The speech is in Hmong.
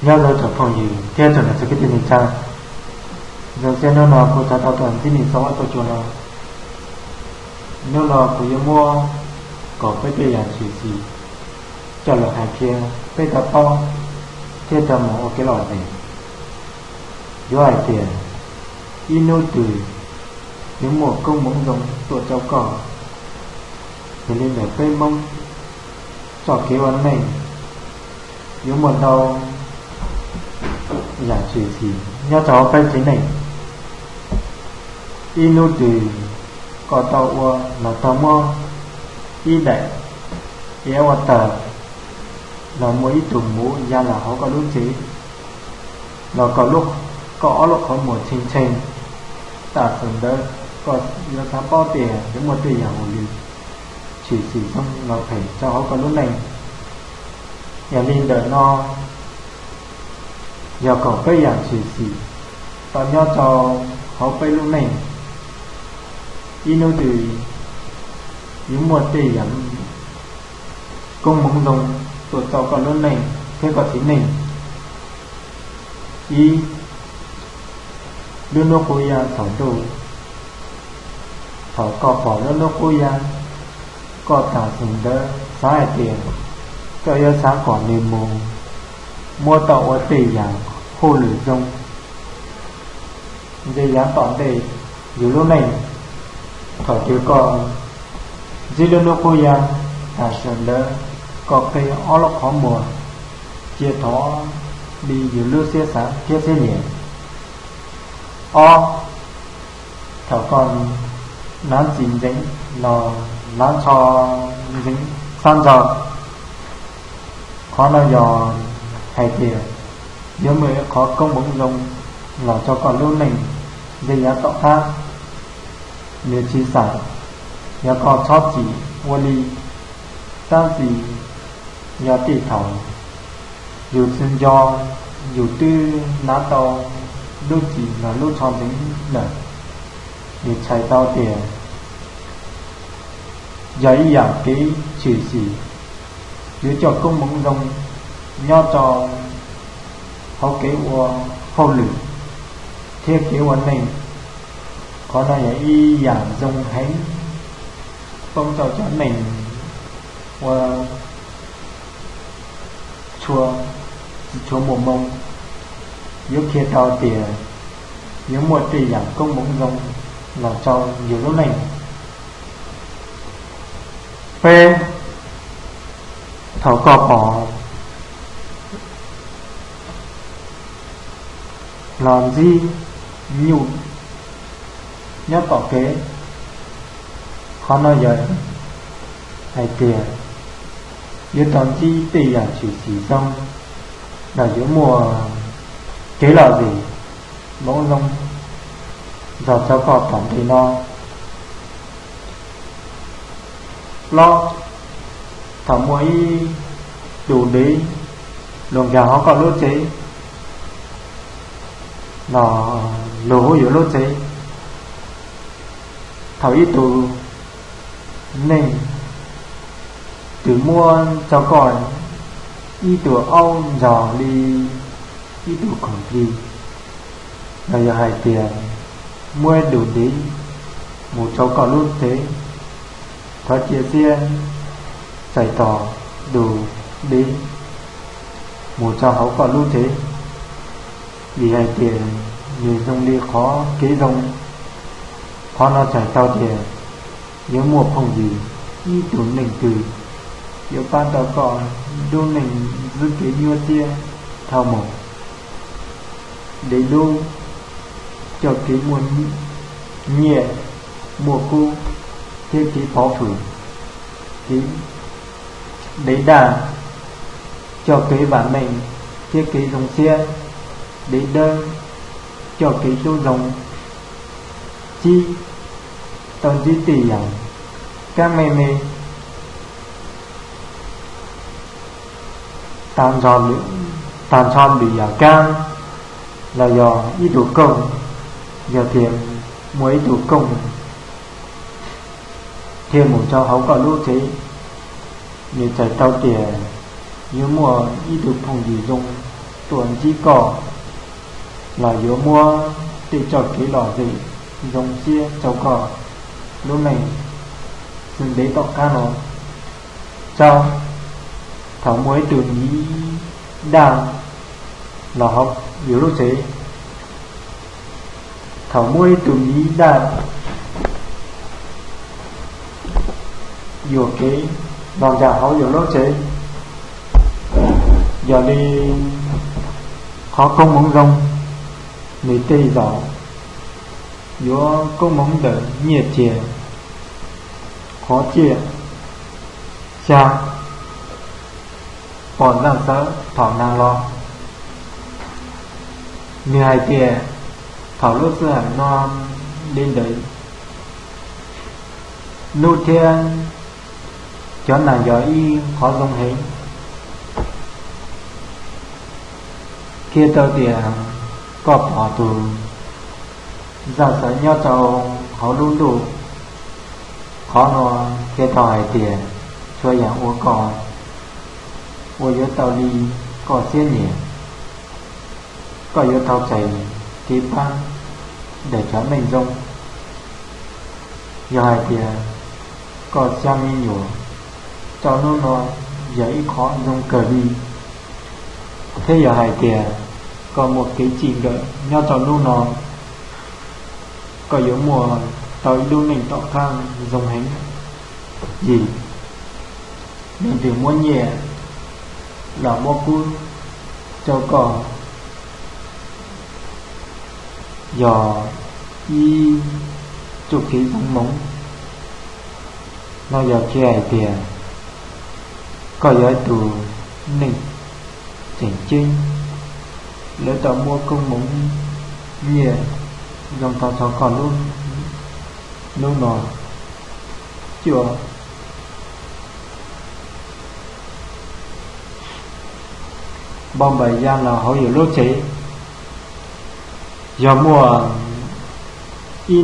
Nyob zoo tsoom phooj ywg thiab tsoom niam txiv kwv tij neej tsa, zoo siab hnub no kuv rov tau tuaj ntsib nej txog ob tug cua no. Hnub no kuv yuav muab kaum peb tej yam tshwm sim coj los hais qhia peb tau paub thiab tau mus ua kev lom zem. Yuav hais tias ib hnub twg yuav muaj koob hmoov zoo tuaj rau koj, yog li ntawm peb Hmoob txoj kev ua neej yuav muaj ntau yam tshwm sim nyob rau hauv peb tsev neeg. Ib hnub twg koj tau ua los tau muab ib daim iav ua tawg, los muaj ib tug muv ya los hauv koj lub tsev, los koj ob lub qhov muag tshee tshee, tam sim ntawd koj yuav xav paub tias yuav muaj tej yam ua li tshwm sim zoo los phem rau hauv koj lub neej. Yog li ntawm no yog kaum peb yam tshwm sim tau nyob rau hauv peb lub neej. Ib hnub twg yuav muaj tej yam koob hmoov zoo tuaj rau koj lub neej thiab koj tsev neeg. Ib, lub hnub qub ya thaum ntuj. Thaum koj pom lub hnub qub ya, koj tam sim ntawd xav hais tias koj yuav xav kom nws mus muab tau ua tej yam hauj lwm zoo ntxiv yav tom ntej yus lub neej. Thaum twg koj ntsib lub hnub qub ya, tam sim ntawd koj qhib ob lub qhov muag, cia thov li yus lub siab xav thiab siab nyiam. Ob, thaum koj hnav txim ntxeev los hnav ntsho ntxeev xab ntso, qhov no yog hais tias yuav muaj ib qhov koob hmoov zoo los rau koj lub neej ntxiv yav tom qab. Nws tsis xam yog koj txhob txim ua li, tab sis yog tej thaum yus tsis nco, yus twb hnav tau lub txim los lub ntsho ntxeev lawm, nws txhais tau tias yog ib yam kev tshwm sim yuav coj koob hmoov zoo nyob rau hauv kev ua hauj lwm thiab kev ua neej. Qhov no yog ib yam zoo heev poob rau cov neeg ua tsis tshua muaj hmoo, yuav qhia tau tias yuav muaj tej yam koob hmoov zoo los rau yus lub neej. Peb, thaum koj pom los ntsib nyuj nyob tom kev, qhov no yog hais tias yuav tau ntsib tej yam tshwm sim zoo los yuav muaj kev lom zem hmoov zoo nrog rau koj tom ntej no. Plaub, thaum muaj ib tus dev los nkag hauv koj lub tsev los luag hauv yus lub tsev. Thaum ib tus neeg twg muab rau koj ib tug aub nrog li ib tug khoom plig, los yog hais tias muab ib tus dev mus rau koj lub tsev, thov cia siab txais tos tus dev mus rau hauv koj lub tsev, vim hais tias nws zoo li qhov kev zoo. Qhov no txhais tau tias yuav muaj phooj ywg ib tug neeg twg yuav pab tau koj lub neej ntxub kev nyuaj siab dhau mus. Dev dub coj kev muaj nyiaj muaj kub thiab kev pov hwm. Dev daj coj kev vam meej thiab kev zoo siab. Dev dawb coj kev hlub zoo. Tsib, tau ntsib tej yam kab me me tag nrho lwm yam kab los yog ib tug kooj, yog tias muaj ib tug kooj thiaj mus rau hauv koj lub tsev, nws txhais tau tias yuav muaj ib tug phooj ywg zoo tuaj ntsib koj, los yuav muab tej txoj kev lom zem zoo siab rau koj lub neej xwb ntev tom qab no. Tsav, thaum muaj ib tug miv daj los hauv yus lub tsev, thaum muaj ib tug miv daj yuam kev los nram hauv yus lub tsev, yog li qhov koob hmoov zoo, nws tej zaum yuav koob hmoov ntawm nyiaj txiag, qhov txiaj, xya, pom Zaj Xawv thaum nag los, nws hais tias thaum lub sij hawm no li ntawd, hnub thiab cov nag yog ib qhov zoo heev. Qhia tau tias koj pom tus Zaj Xawv nyob rau hauv lub ntuj, qhov no qhia tau hais tias txhua yam uas koj ua yuav tau li koj siab nyiam. Koj yuav tau txais kev pab ntawm cov neeg zoo. Yog hais tias koj xya me nyuam rau hnub no yog ib qho zoo kawg li, thiab yog hais tias koj muaj kev txij nkawm nyob rau hnub no, koj yuav muaj tau ib lub neej tom qab zoo heev. Yim, leej twg muab nyiaj los muab kub rau koj, yog ib txuj kev zoo hmoov. No yog qhia hais tias koj yog ib tug neeg tseem ceeb, lawv tau muab koob hmoov nyiaj zoo tau rau koj hnub no. Cuaj, npau npaim ya los hauv yus lub tsev, yog muaj